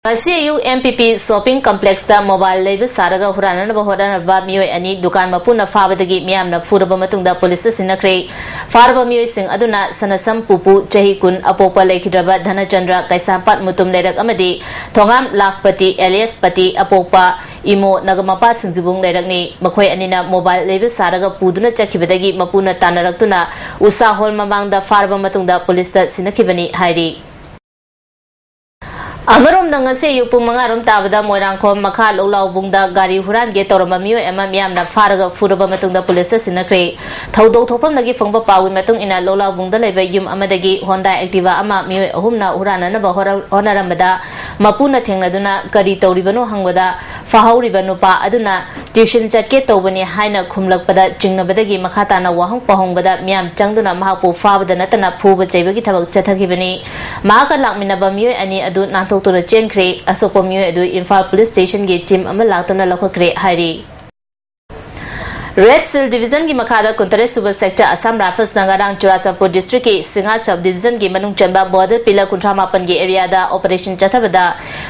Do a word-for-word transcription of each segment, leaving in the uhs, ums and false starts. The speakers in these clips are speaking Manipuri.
ꯉꯁꯤ ꯑꯌꯨꯛ M P P shopping complexꯇ mobile ꯂꯩꯕ ꯁꯥꯔꯒ ꯍꯨꯔꯥꯟꯅꯅꯕ ꯍꯣꯠꯅꯔꯕ ꯃꯤꯑꯣꯏ ꯑꯅꯤ ꯗꯨꯀꯥꯟ ꯃꯄꯨꯅ ꯐꯥꯕꯗꯒꯤ ꯃꯤꯌꯥꯝꯅ ꯐꯨꯔꯕ ꯃꯇꯨꯡꯗ ꯄꯨꯂꯤꯁꯇ ꯁꯤꯟꯅꯈ꯭ꯔꯦ꯫ ꯐꯥꯔꯕ ꯃꯤꯑꯣꯏꯁꯤꯡ ꯑꯗꯨꯅ ꯁꯅꯁꯝ ꯄꯨꯄꯨ, ꯆꯍꯤ ꯀꯨꯟ, ꯑꯄꯣꯛꯄ ꯂꯩꯈꯤꯗ꯭ꯔꯕ ꯙꯅꯆꯟꯗ꯭ꯔ, ꯀꯩꯁꯥꯝꯄꯥꯠ ꯃꯨꯇꯨꯝ ꯂꯩꯔꯛ, ꯑꯃꯗꯤ ꯊꯣꯉꯥꯝ ꯂꯥꯛꯄꯇꯤ alias ꯄꯇꯤ, ꯑꯄꯣꯛꯄ ꯏꯃꯣ, ꯅꯒꯃꯄꯥꯜ ꯁꯤꯡꯖꯤꯕꯨꯡ ꯂꯩꯔꯛꯅꯤ꯫ ꯃꯈꯣꯏ ꯑꯅꯤꯅ mobile ꯂꯩꯕ ꯁꯥꯔꯒ ꯄꯨꯗꯨꯅ ꯆꯠꯈꯤꯕꯗꯒꯤ ꯃꯄꯨꯅ ꯇꯥꯟꯅꯔꯛꯇꯨꯅ ꯎꯁꯥ ꯍꯣꯜ ꯃꯃꯥꯡꯗ ꯐꯥꯔꯕ ꯃꯇꯨꯡꯗ ꯄꯨꯂꯤꯁꯇ ꯁꯤꯟꯅꯈꯤꯕꯅꯤ ꯍꯥꯏꯔꯤ꯫ ꯑꯃꯔꯣꯝꯗ, ꯉꯁꯤ ꯑꯌꯨꯛ ꯄꯨꯡ ꯃꯉꯥ ꯔꯣꯝ ꯇꯥꯕꯗ ꯃꯣꯏꯔꯥꯡꯈꯣꯝ ꯃꯈꯥ ꯂꯧꯂꯥꯎꯕꯨꯡꯗ ꯒꯥꯔꯤ ꯍꯨꯔꯥꯟꯒꯦ ꯇꯧꯔꯝꯕ ꯃꯤꯑꯣꯏ ꯑꯃ ꯃꯤꯌꯥꯝꯅ ꯐꯥꯔꯒ ꯐꯨꯔꯕ ꯃꯇꯨꯡꯗ ꯄꯨꯂꯤꯁꯇ ꯁꯤꯟꯅꯈ꯭ꯔꯦ꯫ ꯊꯧꯗꯣꯛ ꯊꯣꯛꯐꯝꯗꯒꯤ ꯐꯪꯕ ꯄꯥꯎꯒꯤ ꯃꯇꯨꯡ ꯏꯟꯅ, ꯂꯧꯂꯥꯎꯕꯨꯡꯗ ꯂꯩꯕ ꯌꯨꯝ ꯑꯃꯗꯒꯤ Honda Activa ꯑꯃ ꯃꯤꯑꯣꯏ ꯑꯍꯨꯝꯅ ꯍꯨꯔꯥꯟꯅꯅꯕ ꯍꯣꯔ-, ꯍꯣꯠꯅꯔꯝꯕꯗ, ꯃꯄꯨꯅ ꯊꯦꯡꯅꯗꯨꯅ ꯀꯔꯤ ꯇꯧꯔꯤꯕꯅꯣ ꯍꯪꯕꯗ, ꯐꯥꯍꯧꯔꯤꯕ ꯅꯨꯄꯥ ꯑꯗꯨꯅ tuition ꯆꯠꯀꯦ ꯇꯧꯕꯅꯤ ꯍꯥꯏꯅ ꯈꯨꯝꯂꯛꯄꯗ ꯆꯤꯡꯅꯕꯗꯒꯤ ꯃꯈꯥ ꯇꯥꯅ ꯋꯥꯍꯪ ꯄꯥꯎꯍꯪꯕꯗ ꯃꯤꯌꯥꯝ ꯆꯪꯗꯨꯅ ꯃꯍꯥꯛꯄꯨ ꯐꯥꯕꯗ ꯅꯠꯇꯅ ꯐꯨꯕ ꯆꯩꯕꯒꯤ ꯊꯕꯛ ꯆꯠꯊꯈꯤꯕꯅꯤ꯫ ꯃꯍꯥꯛꯀ ꯂꯥꯛꯃꯤꯟꯅꯕ ꯃꯤꯑꯣꯏ ꯑꯅꯤ ꯑꯗꯨ ꯅꯥꯟꯊꯣꯛꯇꯨꯅ ꯆꯦꯟꯈ꯭ꯔꯦ꯫ ꯑꯁꯣꯛꯄ ꯃꯤꯑꯣꯏ ꯑꯗꯨ ꯏꯝꯐꯥꯜ ꯄꯨꯂꯤꯁ ꯁ꯭ꯇꯦꯁꯟꯒꯤ ꯇꯤꯝ ꯑꯃ ꯂꯥꯛꯇꯨꯅ ꯂꯧꯈꯠꯈ꯭ꯔꯦ ꯍꯥꯏꯔꯤ꯫ Red Shield Divisionꯒꯤ ꯃꯈꯥꯗ ꯀꯨꯟꯇꯔꯦꯠ ꯁꯨꯕ Sector Assam Riflesꯅ ꯉꯔꯥꯡ ꯆꯨꯔꯥꯆꯥꯟꯄꯨꯔ districtꯀꯤ ꯁꯤꯡꯍꯥ sub divisionꯒꯤ ꯃꯅꯨꯡ ꯆꯟꯕ border pillar ꯀꯨꯟꯊ꯭ꯔꯥ ꯃꯥꯄꯟꯒꯤ areaꯗ operation ꯆꯠꯊꯕꯗ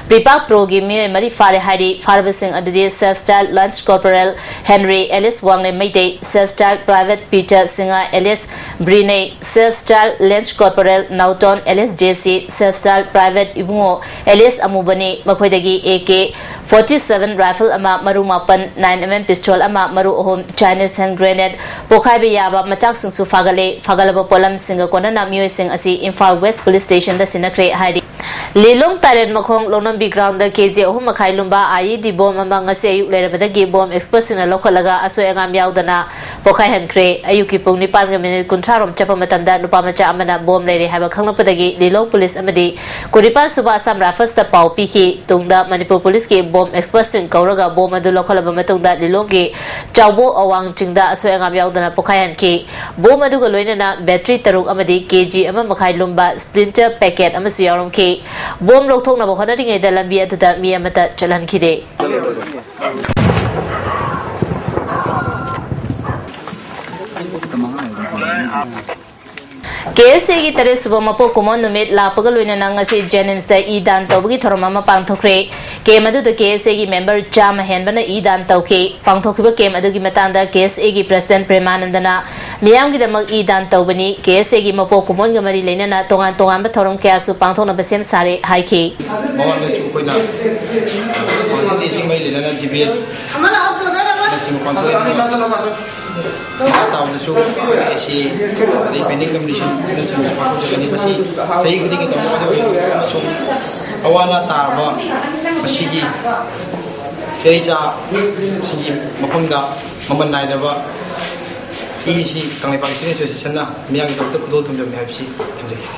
ꯄ꯭ꯔꯤꯄꯥꯛ ꯄ꯭ꯔꯣꯒꯤ ꯃꯤꯑꯣꯏ ꯃꯔꯤ ꯐꯥꯔꯦ ꯍꯥꯏꯔꯤ꯫ ꯐꯥꯔꯕꯁꯤꯡ ꯑꯗꯨꯗꯤ Self Style Lance Corporal Henry alias ꯋꯥꯡꯂꯦꯝ Meitei, Self Style Private Peter Singh alias ꯕ꯭ꯔꯤꯅꯩ, Self Style Lance Corporal ꯅꯥꯎꯇꯣꯟ alias JC, Self Style Private ꯏꯕꯨꯡꯉꯣ alias ꯑꯃꯨꯕꯅꯤ꯫ ꯃꯈꯣꯏꯗꯒꯤ A K forty seven rifle ꯑꯃ, ꯃꯔꯨ ꯃꯥꯄꯟ, nine M M pistol ꯑꯃ, ꯃꯔꯨ ꯑꯍꯨꯝ, Chinese hand grenade, ꯄꯣꯈꯥꯏꯕ ꯌꯥꯕ ꯃꯆꯥꯛꯁꯤꯡꯁꯨ ꯐꯥꯒꯠꯂꯦ꯫ ꯐꯥꯒꯠꯂꯕ ꯄꯣꯠꯂꯝꯁꯤꯡꯒ ꯀꯣꯟꯅꯅ ꯃꯤꯑꯣꯏꯁꯤꯡ ꯑꯁꯤ ꯏꯝꯐꯥꯜ West Police Stationꯗ ꯁꯤꯟꯅꯈ꯭ꯔꯦ ꯍꯥꯏꯔꯤ꯫ ꯂꯤꯂꯣꯡ ꯇꯥꯔꯦꯠ ꯃꯈꯣꯡ ꯂꯧꯅꯝꯕꯤ groundꯗ K G ꯑꯍꯨꯝ ꯃꯈꯥꯏ ꯂꯨꯝꯕ I E D bomb ꯑꯃ ꯉꯁꯤ ꯑꯌꯨꯛ ꯂꯩꯔꯕꯗꯒꯤ bomb expertꯁꯤꯡꯅ ꯂꯧꯈꯠꯂꯒ ꯑꯁꯣꯏ ꯑꯉꯥꯝ ꯌꯥꯎꯗꯅ ꯄꯣꯈꯥꯏꯍꯟꯈ꯭ꯔꯦ꯫ ꯑꯌꯨꯛꯀꯤ ꯄꯨꯡ ꯅꯤꯄꯥꯟꯒ minute ꯀꯨꯟꯊ꯭ꯔꯥ ꯔꯣꯝ ꯆꯠꯄ ꯃꯇꯝꯗ ꯅꯨꯄꯥ ꯃꯆꯥ ꯑꯃꯅ bomb ꯂꯩꯔꯦ ꯍꯥꯏꯕ ꯈꯪꯂꯛꯄꯗꯒꯤ ꯂꯤꯂꯣꯡ ꯄꯨꯂꯤꯁ ꯑꯃꯗꯤ ꯀꯨꯟꯅꯤꯄꯥꯟ ꯁꯨꯕ Assam Riflesꯇ ꯄꯥꯎ ꯄꯤꯈꯤ꯫ ꯇꯨꯡꯗ ꯃꯅꯤꯄꯨꯔ ꯄꯨꯂꯤꯁꯀꯤ bomb expertꯁꯤꯡ ꯀꯧꯔꯒ bomb ꯑꯗꯨ ꯂꯧꯈꯠꯂꯕ ꯃꯇꯨꯡꯗ ꯂꯤꯂꯣꯡꯒꯤ ꯆꯥꯎꯕꯣ ꯑꯋꯥꯡ ꯆꯤꯡꯗ ꯑꯁꯣꯏ ꯑꯉꯥꯝ ꯌꯥꯎꯗꯅ ꯄꯣꯈꯥꯏꯍꯟꯈꯤ꯫ Bomb ꯑꯗꯨꯒ ꯂꯣꯏꯅꯅ battery ꯇꯔꯨꯛ ꯑꯃꯗꯤ K G ꯑꯃ ꯃꯈꯥꯏ ꯂꯨꯝꯕ splinter packet ꯑꯃꯁꯨ ꯌꯥꯎꯔꯝꯈꯤ꯫ Bomb ꯂꯧꯊꯣꯛꯅꯕ ꯍꯣꯠꯅꯔꯤꯉꯩꯗ ꯂꯝꯕꯤ ꯑꯗꯨꯗ ꯃꯤ ꯑꯃꯠꯇ ꯆꯠꯍꯟꯈꯤꯗꯦ꯫ ꯀꯦ ꯑꯦꯁ ꯑꯦꯒꯤ ꯇꯔꯦꯠ ꯁꯨꯕ ꯃꯄꯣꯛ ꯀꯨꯝꯑꯣꯟ ꯅꯨꯃꯤꯠ ꯂꯥꯛꯄꯒ ꯂꯣꯏꯅꯅ ꯉꯁꯤ ꯖꯦꯅꯤꯝꯁꯇ ꯏ ꯗꯥꯟ ꯇꯧꯕꯒꯤ ꯊꯧꯔꯝ ꯑꯃ ꯄꯥꯡꯊꯣꯛꯈ꯭ꯔꯦ꯫ ꯀꯦꯝ ꯑꯗꯨꯗ ꯀꯦ ꯑꯦꯁ ꯑꯦꯒꯤ ꯃꯦꯝꯕꯔ ꯆꯥꯝꯃ ꯍꯦꯟꯕꯅ ꯏ ꯗꯥꯟ ꯇꯧꯈꯤ꯫ ꯄꯥꯡꯊꯣꯛꯈꯤꯕ ꯀꯦꯝ ꯑꯗꯨꯒꯤ ꯃꯇꯥꯡꯗ ꯀꯦ ꯑꯦꯁ ꯑꯦꯒꯤ ꯄ꯭ꯔꯦꯁꯤꯗꯦꯟꯠ ꯄ꯭ꯔꯦꯃꯥꯅꯟꯗꯅ ꯃꯤꯌꯥꯝꯒꯤꯗꯃꯛ ꯏ ꯗꯥꯟ ꯇꯧꯕꯅꯤ, ꯀꯦ ꯑꯦꯁ ꯑꯦꯒꯤ ꯃꯄꯣꯛ ꯀꯨꯝꯑꯣꯟꯒ ꯃꯔꯤ ꯂꯩꯅꯅ ꯇꯣꯉꯥꯟ ꯇꯣꯉꯥꯟꯕ ꯊꯧꯔꯝ ꯀꯌꯥꯁꯨ ꯄꯥꯡꯊꯣꯛꯅꯕ ꯁꯦꯝ ꯁꯥꯔꯦ ꯍꯥꯏꯈꯤ꯫ ꯃꯃꯥꯡꯗꯁꯨ ꯑꯩꯈꯣꯏꯅ ꯁꯥꯡꯁꯤꯗꯤ ꯏꯁꯤꯡ ꯃꯩ ꯂꯩꯅꯅ ꯗꯤꯕꯦꯠ ꯅꯆꯤꯡꯕ ꯄꯥꯡꯊꯣꯛꯏ꯫ ꯃꯈꯥ ꯇꯥꯕꯗꯁꯨ ꯑꯩꯈꯣꯏꯅ ꯑꯦ ꯁꯤ ꯑꯗꯩ ꯄꯦꯟꯗꯤꯡ ꯀꯝꯄꯤꯇꯤꯁꯟꯅꯆꯤꯡꯕ ꯄꯥꯡꯊꯣꯛꯆꯒꯅꯤ꯫ ꯃꯁꯤ ꯆꯍꯤ ꯈꯨꯗꯤꯡꯒꯤ ꯇꯧꯕ ꯑꯃꯁꯨꯡ ꯑꯋꯥ ꯑꯅꯥ ꯇꯥꯔꯕ ꯃꯁꯤꯒꯤ ꯆꯦꯔꯩꯆꯥꯁꯤꯡꯒꯤ ꯃꯐꯝꯗ ꯃꯃꯜ ꯅꯥꯏꯗꯕ ꯏ ꯁꯤ ꯀꯪꯂꯩꯄꯥꯛ ꯏꯁꯇꯨꯗꯦꯟ ꯑꯦꯁꯣꯁꯤꯌꯦꯁꯟꯅ ꯃꯤꯌꯥꯝꯒꯤꯗꯃꯛꯇ ꯈꯨꯗꯣꯜ ꯊꯝꯖꯕꯅꯤ ꯍꯥꯏꯕꯁꯤ ꯊꯝꯖꯒꯦ꯫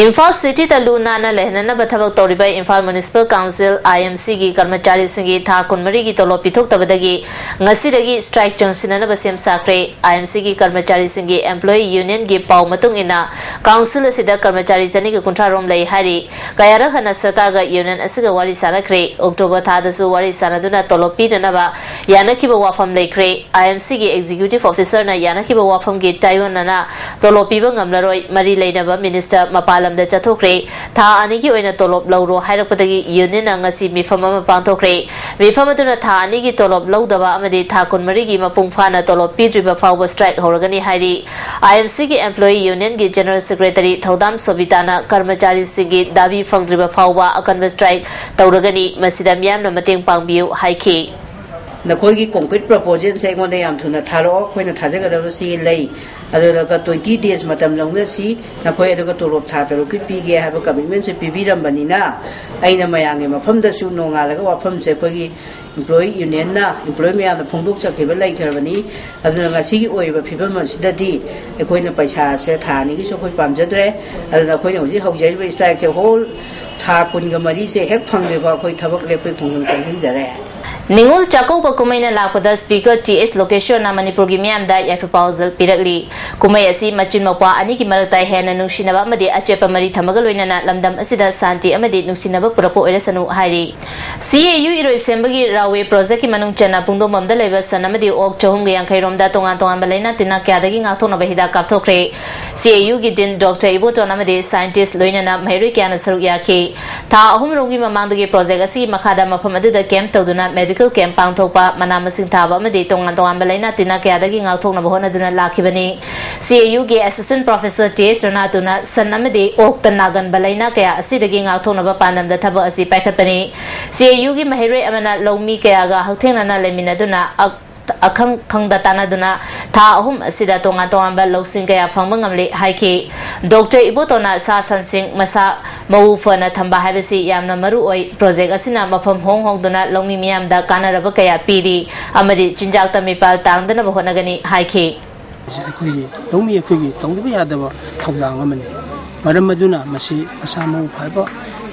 ꯏꯝꯐꯥꯜ ꯁꯤꯇꯤꯗ ꯂꯨ ꯅꯥꯟꯅ ꯂꯩꯍꯟꯅꯅꯕ ꯊꯕꯛ ꯇꯧꯔꯤꯕ ꯏꯝꯐꯥꯜ ꯃ꯭ꯌꯨꯅꯤꯁꯤꯄꯥꯜ ꯀꯥꯎꯟꯁꯤꯜ, ꯑꯥꯏ ꯑꯦꯝ ꯁꯤꯒꯤ ꯀꯔꯃꯆꯥꯔꯤꯁꯤꯡꯒꯤ ꯊꯥ ꯀꯨꯟꯃꯔꯤꯒꯤ ꯇꯣꯂꯣꯞ ꯄꯤꯊꯣꯛꯇꯕꯗꯒꯤ ꯉꯁꯤꯗꯒꯤ ꯁ꯭ꯇ꯭ꯔꯥꯏꯛ ꯆꯪꯁꯤꯟꯅꯅꯕ ꯁꯦꯝ ꯁꯥꯈ꯭ꯔꯦ꯫ ꯑꯥꯏ ꯑꯦꯝ ꯁꯤꯒꯤ ꯀꯔꯃꯆꯥꯔꯤꯁꯤꯡꯒꯤ ꯑꯦꯝꯄ꯭ꯂꯣꯌꯤ ꯌꯨꯅꯤꯌꯟꯒꯤ ꯄꯥꯎ ꯃꯇꯨꯡ ꯏꯟꯅ, ꯀꯥꯎꯟꯁꯤꯜ ꯑꯁꯤꯗ ꯀꯔꯃꯆꯥꯔꯤ ꯆꯅꯤꯒ ꯀꯨꯟꯊ꯭ꯔꯥ ꯔꯣꯝ ꯂꯩ ꯍꯥꯏꯔꯤ꯫ ꯀꯌꯥꯔꯛ ꯍꯟꯅ ꯁꯔꯀꯥꯔꯒ ꯌꯨꯅꯤꯌꯟ ꯑꯁꯤꯒ ꯋꯥꯔꯤ ꯁꯥꯅꯈ꯭ꯔꯦ꯫ ꯑꯣꯛꯇꯣꯕꯔ ꯊꯥꯗꯁꯨ ꯋꯥꯔꯤ ꯁꯥꯅꯗꯨꯅ ꯇꯣꯂꯣꯞ ꯄꯤꯅꯅꯕ ꯌꯥꯅꯈꯤꯕ ꯋꯥꯐꯝ ꯂꯩꯈ꯭ꯔꯦ꯫ ꯑꯥꯏ ꯑꯦꯝ ꯁꯤꯒꯤ ꯑꯦꯛꯖꯤꯀ꯭ꯌꯨꯇꯤꯚ ꯑꯣꯐꯤꯁꯔꯅ ꯌꯥꯅꯈꯤꯕ ꯋꯥꯐꯝꯒꯤ ꯇꯥꯏꯑꯣꯟꯅꯅ ꯇꯣꯂꯣꯞ ꯄꯤꯕ ꯉꯝꯂꯔꯣꯏ, ꯃꯔꯤ ꯂꯩꯅꯕ ꯃꯤꯅꯤꯁꯇꯔ ꯃꯄꯥꯟ ꯂꯝꯗ ꯆꯠꯊꯣꯛꯈ꯭ꯔꯦ, ꯊꯥ ꯑꯅꯤꯒꯤ ꯑꯣꯏꯅ ꯇꯣꯂꯣꯞ ꯂꯧꯔꯣ ꯍꯥꯏꯔꯛꯄꯗꯒꯤ ꯌꯨꯅꯤꯌꯟꯅ ꯉꯁꯤ ꯃꯤꯐꯝ ꯑꯃ ꯄꯥꯡꯊꯣꯛꯈ꯭ꯔꯦ꯫ ꯃꯤꯐꯝ ꯑꯗꯨꯅ ꯊꯥ ꯑꯅꯤꯒꯤ ꯇꯣꯂꯣꯞ ꯂꯧꯗꯕ ꯑꯃꯗꯤ ꯊꯥ ꯀꯨꯟꯃꯔꯤꯒꯤ ꯃꯄꯨꯡ ꯐꯥꯅ ꯇꯣꯂꯣꯞ ꯄꯤꯗ꯭ꯔꯤꯕ ꯐꯥꯎꯕ ꯁ꯭ꯇ꯭ꯔꯥꯏꯛ ꯍꯧꯔꯒꯅꯤ ꯍꯥꯏꯔꯤ꯫ ꯑꯥꯏ ꯑꯦꯝ ꯁꯤꯒꯤ ꯑꯦꯝꯄ꯭ꯂꯣꯌꯤ ꯌꯨꯅꯤꯌꯟꯒꯤ ꯖꯦꯅꯔꯦꯜ ꯁꯦꯀ꯭ꯔꯦꯇꯔꯤ ꯊꯧꯗꯥꯝ ꯁꯣꯕꯤꯇꯥꯅ ꯀꯔꯃꯆꯥꯔꯤꯁꯤꯡꯒꯤ ꯗꯥꯕꯤ ꯐꯪꯗ꯭ꯔꯤꯕ ꯐꯥꯎꯕ ꯑꯀꯟꯕ ꯁ꯭ꯇ꯭ꯔꯥꯏꯛ ꯇꯧꯔꯒꯅꯤ, ꯃꯁꯤꯗ ꯃꯤꯌꯥꯝꯅ ꯃꯇꯦꯡ ꯄꯥꯡꯕꯤꯌꯨ ꯍꯥꯏꯈꯤ꯫ ꯅꯈꯣꯏꯒꯤ ꯀꯣꯡꯀ꯭ꯔꯤꯠ ꯄ꯭ꯔꯄꯣꯖꯦꯜꯁꯦ ꯑꯩꯉꯣꯟꯗ ꯌꯥꯝ ꯊꯨꯅ ꯊꯥꯔꯛꯑꯣ, ꯑꯩꯈꯣꯏꯅ ꯊꯥꯖꯒꯗꯕꯁꯤ ꯂꯩ꯫ ꯑꯗꯨꯒ twenty days ꯃꯇꯝ ꯂꯧꯅꯁꯤ, ꯅꯈꯣꯏ ꯑꯗꯨꯒ ꯇꯣꯂꯣꯞ ꯊꯥ ꯇꯔꯨꯛꯀꯤ ꯄꯤꯒꯦ ꯍꯥꯏꯕ ꯀꯃꯤꯠꯃꯦꯟꯁꯦ ꯄꯤꯕꯤꯔꯝꯕꯅꯤꯅ, ꯑꯩꯅ ꯃꯌꯥꯝꯒꯤ ꯃꯐꯝꯗꯁꯨ ꯅꯣꯡꯉꯥꯜꯂꯒ ꯋꯥꯐꯝꯁꯦ ꯑꯩꯈꯣꯏꯒꯤ ꯑꯦꯝꯄ꯭ꯂꯣꯌꯤ ꯌꯨꯅꯤꯌꯟꯅ ꯑꯦꯝꯄ꯭ꯂꯣꯌꯤ ꯃꯌꯥꯝꯗ ꯐꯣꯡꯗꯣꯛꯆꯈꯤꯕ ꯂꯩꯈ꯭ꯔꯕꯅꯤ꯫ ꯑꯗꯨꯅ ꯉꯁꯤꯒꯤ ꯑꯣꯏꯔꯤꯕ ꯐꯤꯕꯝ ꯑꯁꯤꯗꯗꯤ ꯑꯩꯈꯣꯏꯅ ꯄꯩꯁꯥꯁꯦ ꯊꯥ ꯑꯅꯤꯒꯤꯁꯨ ꯑꯩꯈꯣꯏ ꯄꯥꯝꯖꯗ꯭ꯔꯦ꯫ ꯑꯗꯨꯅ ꯑꯩꯈꯣꯏꯅ ꯍꯧꯖꯤꯛ ꯍꯧꯖꯔꯤꯕ ꯁ꯭ꯇ꯭ꯔꯥꯏꯛꯁꯦ ꯍꯣꯜ ꯊꯥ ꯀꯨꯟꯒ ꯃꯔꯤꯁꯦ ꯍꯦꯛ ꯐꯪꯗ꯭ꯔꯤꯕ ꯑꯩꯈꯣꯏ ꯊꯕꯛ ꯂꯦꯞꯄꯩ ꯈꯣꯡꯖꯪ ꯆꯪꯁꯤꯟꯖꯔꯦ꯫ ꯅꯤꯉꯣꯜ ꯆꯥꯛꯀꯧꯕ ꯀꯨꯝꯍꯩꯅ ꯂꯥꯛꯄꯗ Speaker ꯇꯤ ꯑꯦꯁ ꯂꯣꯀꯦꯁ꯭ꯋꯔꯅ ꯃꯅꯤꯄꯨꯔꯒꯤ ꯃꯤꯌꯥꯝꯗ ꯌꯥꯏꯐ ꯄꯥꯎꯖꯦꯜ ꯄꯤꯔꯛꯂꯤ꯫ ꯀꯨꯝꯍꯩ ꯑꯁꯤ ꯃꯆꯤꯟ ꯃꯧꯄ꯭ꯋꯥ ꯑꯅꯤꯒꯤ ꯃꯔꯛꯇ ꯍꯦꯟꯅ ꯅꯨꯡꯁꯤꯅꯕ ꯑꯃꯗꯤ ꯑꯆꯦꯠꯄ ꯃꯔꯤ ꯊꯝꯕꯒ ꯂꯣꯏꯅꯅ ꯂꯝꯗꯝ ꯑꯁꯤꯗ ꯁꯥꯟꯇꯤ ꯑꯃꯗꯤ ꯅꯨꯡꯁꯤꯅꯕ ꯄꯨꯔꯛꯄ ꯑꯣꯏꯔꯁꯅꯨ ꯍꯥꯏꯔꯤ꯫ ꯁꯤ ꯑꯦ ꯌꯨ ꯏꯔꯣꯏꯁꯦꯝꯕꯒꯤ ꯔꯥꯋꯦ ꯄ꯭ꯔꯣꯖꯦꯛꯀꯤ ꯃꯅꯨꯡ ꯆꯟꯅ ꯄꯨꯡꯗꯣꯡꯕꯝꯗ ꯂꯩꯕ ꯁꯟ ꯑꯃꯗꯤ ꯑꯣꯛ ꯆꯍꯨꯝꯒ ꯌꯥꯡꯈꯩ ꯔꯣꯝꯗ ꯇꯣꯉꯥꯟ ꯇꯣꯉꯥꯟꯕ ꯂꯥꯏꯅꯥ ꯇꯤꯟꯅꯥ ꯀꯌꯥꯗꯒꯤ ꯉꯥꯛꯊꯣꯛꯅꯕ ꯍꯤꯗꯥꯛ ꯀꯥꯞꯊꯣꯛꯈ꯭ꯔꯦ꯫ ꯁꯤ ꯑꯦ ꯌꯨꯒꯤ ꯗꯤꯟ ꯗꯣꯛꯇꯔ ꯏꯕꯣꯇꯣꯟ ꯑꯃꯗꯤ ꯁꯥꯏꯟꯇꯤꯁ꯭ꯠ ꯂꯣꯏꯅꯅ ꯃꯍꯩꯔꯣꯏ ꯀꯌꯥꯅ ꯁꯔꯨꯛ ꯌꯥꯈꯤ꯫ ꯊꯥ ꯑꯍꯨꯝ ꯔꯣꯝꯒꯤ ꯃꯃꯥꯡꯗꯒꯤ ꯄ꯭ꯔꯣꯖꯦꯛ ꯑꯁꯤꯒꯤ ꯃꯈꯥꯗ ꯃꯐꯝ ꯑꯗꯨꯗ ꯀꯦꯝꯞ ꯇꯧꯗꯨꯅ ꯃꯦꯗꯤꯀꯦꯜ ꯀꯦꯝꯞ ꯄꯥꯡꯊꯣꯛꯄ, ꯃꯅꯥ ꯃꯁꯤꯡ ꯊꯥꯕ ꯑꯃꯗꯤ ꯇꯣꯉꯥꯟ ꯇꯣꯉꯥꯟꯕ ꯂꯥꯏꯅꯥ ꯇꯤꯟꯅꯥ ꯀꯌꯥꯗꯒꯤ ꯉꯥꯛꯊꯣꯛꯅꯕ ꯍꯣꯠꯅꯗꯨꯅ ꯂꯥꯛꯈꯤꯕꯅꯤ꯫ ꯁꯤ ꯑꯦ ꯌꯨꯒꯤ ꯑꯦꯁꯤꯁ꯭ꯇꯦꯟꯠ ꯄ꯭ꯔꯣꯐꯦꯁꯔ ꯇꯤ ꯑꯦꯁ ꯔꯅꯥꯇꯨꯅ ꯁꯟ ꯑꯃꯗꯤ ꯑꯣꯛꯇ ꯅꯥꯒꯟꯕ ꯂꯥꯏꯅꯥ ꯀꯌꯥ ꯑꯁꯤꯗꯒꯤ ꯉꯥꯛꯊꯣꯛꯅꯕ ꯄꯥꯟꯗꯝꯗ ꯊꯕꯛ ꯑꯁꯤ ꯄꯥꯏꯈꯠꯄꯅꯤ꯫ ꯁꯤ ꯑꯦ ꯌꯨꯒꯤ ꯃꯍꯩꯔꯣꯏ ꯑꯃꯅ ꯂꯧꯃꯤ ꯀꯌꯥꯒ ꯍꯛꯊꯦꯡꯅꯅ ꯂꯩꯃꯤꯟꯅꯗꯨꯅ ꯑꯛ-, ꯑꯈꯪ ꯈꯪꯗ ꯇꯥꯟꯅꯗꯨꯅ ꯊꯥ ꯑꯍꯨꯝ ꯑꯁꯤꯗ ꯇꯣꯉꯥꯟ ꯇꯣꯉꯥꯟꯕ ꯂꯧꯁꯤꯡ ꯀꯌꯥ ꯐꯪꯕ ꯉꯝꯂꯦ ꯍꯥꯏꯈꯤ꯫ ꯗꯣꯛꯇꯔ ꯏꯕꯣꯇꯣꯟꯅ ꯁꯥ ꯁꯟꯁꯤꯡ ꯃꯁꯥ ꯃꯎ ꯐꯅ ꯊꯝꯕ ꯍꯥꯏꯕꯁꯤ ꯌꯥꯝꯅ ꯃꯔꯨ ꯑꯣꯏ꯫ ꯄ꯭ꯔꯣꯖꯦꯛ ꯑꯁꯤꯅ ꯃꯐꯝ ꯍꯣꯡ ꯍꯣꯡꯗꯨꯅ ꯂꯧꯃꯤ ꯃꯤꯌꯥꯝꯗ ꯀꯥꯟꯅꯔꯕ ꯀꯌꯥ ꯄꯤꯔꯤ ꯑꯃꯗꯤ ꯆꯤꯟꯖꯥꯛꯇ ꯃꯤꯄꯥꯜ ꯇꯥꯡꯗꯅꯕ ꯍꯣꯠꯅꯒꯅꯤ ꯍꯥꯏꯈꯤ꯫ ꯑꯩꯈꯣꯏꯒꯤ ꯂꯧꯃꯤ ꯑꯩꯈꯣꯏꯒꯤ ꯇꯧꯗꯕ ꯌꯥꯗꯕ ꯊꯧꯗꯥꯡ ꯑꯃꯅꯤ꯫ ꯃꯔꯝ ꯑꯗꯨꯅ ꯃꯁꯤ ꯃꯁꯥ ꯃꯎ ꯐꯕ,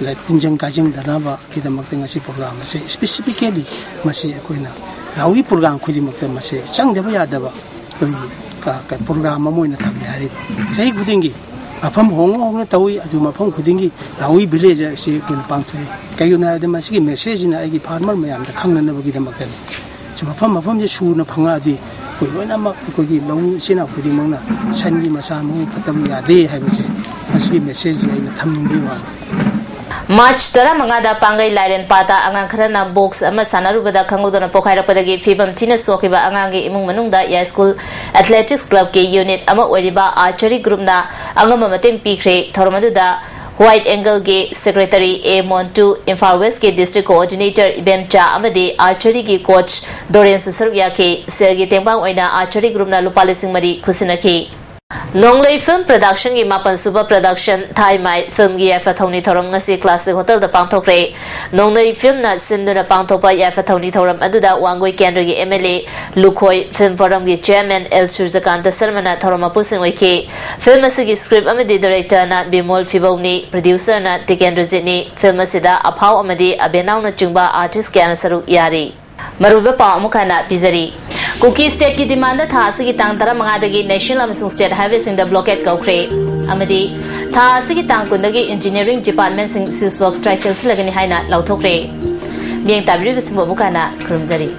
ꯂ-, ꯇꯤꯟꯖꯪ ꯀꯥꯏꯖꯪꯗꯅꯕꯒꯤꯗꯃꯛꯇ ꯉꯁꯤ ꯄ꯭ꯔꯣꯒ꯭ꯔꯥꯝ ꯑꯁꯤ specifically ꯃꯁꯤ ꯑꯩꯈꯣꯏꯅ ꯂꯧꯃꯤ ꯄ꯭ꯔꯣꯒ꯭ꯔꯥꯝ ꯈꯨꯗꯤꯡꯃꯛꯇ ꯃꯁꯤ ꯆꯪꯗꯕ ꯌꯥꯗꯕ ꯑꯩꯈꯣꯏꯒꯤ ꯀ-, ꯀ-, ꯄ꯭ꯔꯣꯒ꯭ꯔꯥꯝ ꯑꯃ ꯑꯣꯏꯅ ꯊꯝꯃꯤ ꯍꯥꯏꯔꯤꯕ꯫ ꯆꯍꯤ ꯈꯨꯗꯤꯡꯒꯤ ꯃꯐꯝ ꯍꯣꯡꯅ ꯍꯣꯡꯅ ꯇꯧꯏ, ꯑꯗꯨ ꯃꯐꯝ ꯈꯨꯗꯤꯡꯒꯤ ꯂꯧꯃꯤ ꯚꯤꯂꯦꯖ ꯑꯁꯤ ꯑꯩꯈꯣꯏꯅ ꯄꯥꯡꯊꯣꯛꯏ꯫ ꯀꯩꯒꯤꯅꯣ ꯍꯥꯏꯕꯗ ꯃꯁꯤꯒꯤ ꯃꯦꯁꯦꯖꯁꯤꯅ ꯑꯩꯒꯤ ꯐꯥꯔꯃꯔ ꯃꯌꯥꯝꯗ ꯈꯪꯅꯅꯕꯒꯤꯗꯃꯛꯇꯅꯤ꯫ ꯁꯤ ꯃꯐꯝ ꯃꯐꯝꯁꯦ ꯁꯨꯅ ꯐꯪꯉꯛꯑꯗꯤ ꯑꯩꯈꯣꯏ ꯂꯣꯏꯅꯃꯛ ꯑꯩꯈꯣꯏꯒꯤ ꯂꯧꯃꯤ ꯏꯆꯤꯟ ꯏꯅꯥꯎ ꯈꯨꯗꯤꯡꯃꯛꯅ ꯁꯟꯒꯤ ꯃꯁꯥ ꯃꯎ ꯐꯠꯇꯕ ꯌꯥꯗꯦ ꯍꯥꯏꯕꯁꯦ ꯃꯁꯤꯒꯤ ꯃꯦꯁꯦꯖꯁꯤ ꯑꯩꯅ ꯊꯝꯅꯤꯡꯕꯒꯤ ꯋꯥꯅꯤ꯫ ꯃꯥꯔꯆ ꯇꯔꯥꯃꯉꯥꯗ ꯄꯥꯡꯒꯩ ꯂꯥꯏꯔꯦꯟ ꯄꯥꯠꯇ ꯑꯉꯥꯡ ꯈꯔꯅ ꯕꯣꯛꯁ ꯑꯃ ꯁꯥꯟꯅꯔꯨꯕꯗ ꯈꯪꯍꯧꯗꯅ ꯄꯣꯈꯥꯏꯔꯛꯄꯗꯒꯤ ꯐꯤꯕꯝ ꯊꯤꯅ ꯁꯣꯛꯈꯤꯕ ꯑꯉꯥꯡꯒꯤ ꯏꯃꯨꯡ ꯃꯅꯨꯡꯗ ꯌꯥꯏꯁ꯭ꯀꯨꯜ ꯑꯦꯊꯂꯦꯇꯤꯛꯁ ꯀ꯭ꯂꯕꯀꯤ ꯌꯨꯅꯤꯠ ꯑꯃ ꯑꯣꯏꯔꯤꯕ ꯑꯥꯔꯆꯔꯤ ꯒ꯭ꯔꯨꯞꯅ ꯑꯉꯝꯕ ꯃꯇꯦꯡ ꯄꯤꯈ꯭ꯔꯦ꯫ ꯊꯧꯔꯝ ꯑꯗꯨꯗ ꯋꯥꯏꯠ ꯑꯦꯡꯒꯜꯒꯤ ꯁꯦꯀ꯭ꯔꯦꯇꯔꯤ ꯑꯦ ꯃꯣꯟꯇꯨ, ꯏꯝꯐꯥꯜ ꯋꯦꯁ꯭ꯠꯀꯤ ꯗꯤꯁꯇ꯭ꯔꯤꯛ ꯀꯣꯑꯣꯔꯗꯤꯅꯦꯇꯔ ꯏꯕꯦꯝꯆꯥ ꯑꯃꯗꯤ ꯑꯥꯔꯆꯔꯤꯒꯤ ꯀꯣꯆ ꯗꯣꯔꯦꯟꯁꯨ ꯁꯔꯨꯛ ꯌꯥꯈꯤ꯫ ꯁꯦꯜꯒꯤ ꯇꯦꯡꯕꯥꯡ ꯑꯣꯏꯅ ꯑꯥꯔꯆꯔꯤ ꯒ꯭ꯔꯨꯞꯅ ꯂꯨꯄꯥ ꯂꯤꯁꯤꯡ ꯃꯔꯤ ꯈꯨꯠꯁꯤꯟꯅꯈꯤ꯫ ꯅꯣꯡꯂꯩ Film Productionꯒꯤ ꯃꯥꯄꯟ ꯁꯨꯕ production ꯊꯥꯏꯃꯥꯏ filmꯒꯤ ꯌꯥꯏꯐ ꯊꯧꯅꯤ ꯊꯧꯔꯝ ꯉꯁꯤ Classic Hotelꯗ ꯄꯥꯡꯊꯣꯛꯈ꯭ꯔꯦ꯫ ꯅꯣꯡꯂꯩ Filmꯅ ꯁꯤꯟꯗꯨꯅ ꯄꯥꯡꯊꯣꯛꯄ ꯌꯥꯏꯐ ꯊꯧꯅꯤ ꯊꯧꯔꯝ ꯑꯗꯨꯗ ꯋꯥꯡꯒꯣꯏ ꯀꯦꯟꯗ꯭ꯔꯒꯤ MLA Lukhoi, Film Forumꯒꯤ Chairman L ꯁꯨꯔꯖꯀꯥꯟꯇ ꯁꯔꯃꯅ ꯊꯧꯔꯝ ꯃꯄꯨꯁꯤꯡ ꯑꯣꯏꯈꯤ꯫ Film ꯑꯁꯤꯒꯤ script ꯑꯃꯗꯤ directorꯅ ꯕꯤꯃꯣꯜ ꯐꯤꯕꯧꯅꯤ, producerꯅ ꯇꯤꯀꯦꯟꯗ꯭ꯔꯖꯤꯠꯅꯤ꯫ Film ꯑꯁꯤꯗ ꯑꯐꯥꯎ ꯑꯃꯗꯤ ꯑꯕꯦꯅꯥꯎꯅꯆꯤꯡꯕ artist ꯀꯌꯥꯅ ꯁꯔꯨꯛ ꯌꯥꯔꯤ꯫ ꯃꯔꯨꯑꯣꯏꯕ ꯄꯥꯎ ꯑꯃꯨꯛ ꯍꯟꯅ ꯄꯤꯖꯔꯤ꯫ ꯀꯨꯀꯤ stateꯀꯤ demandꯗ ꯊꯥ ꯑꯁꯤꯒꯤ ꯇꯥꯡ ꯇꯔꯥꯃꯉꯥꯗꯒꯤ national ꯑꯃꯁꯨꯡ state highwayꯁꯤꯡꯗ blockade ꯀꯧꯈ꯭ꯔꯦ꯫ ꯑꯃꯗꯤ ꯊꯥ ꯑꯁꯤꯒꯤ ꯇꯥꯡ ꯀꯨꯟꯗꯒꯤ engineering departmentꯁꯤꯡ switch box strike ꯆꯪꯁꯤꯜꯂꯒꯅꯤ ꯍꯥꯏꯅ ꯂꯥꯎꯊꯣꯛꯈ꯭ꯔꯦ꯫ ꯃꯤꯠꯌꯦꯡ ꯇꯥꯕꯤꯔꯤꯕꯁꯤꯡꯕꯨ ꯑꯃꯨꯛ ꯍꯟꯅ ꯈꯨꯔꯨꯝꯖꯔꯤ꯫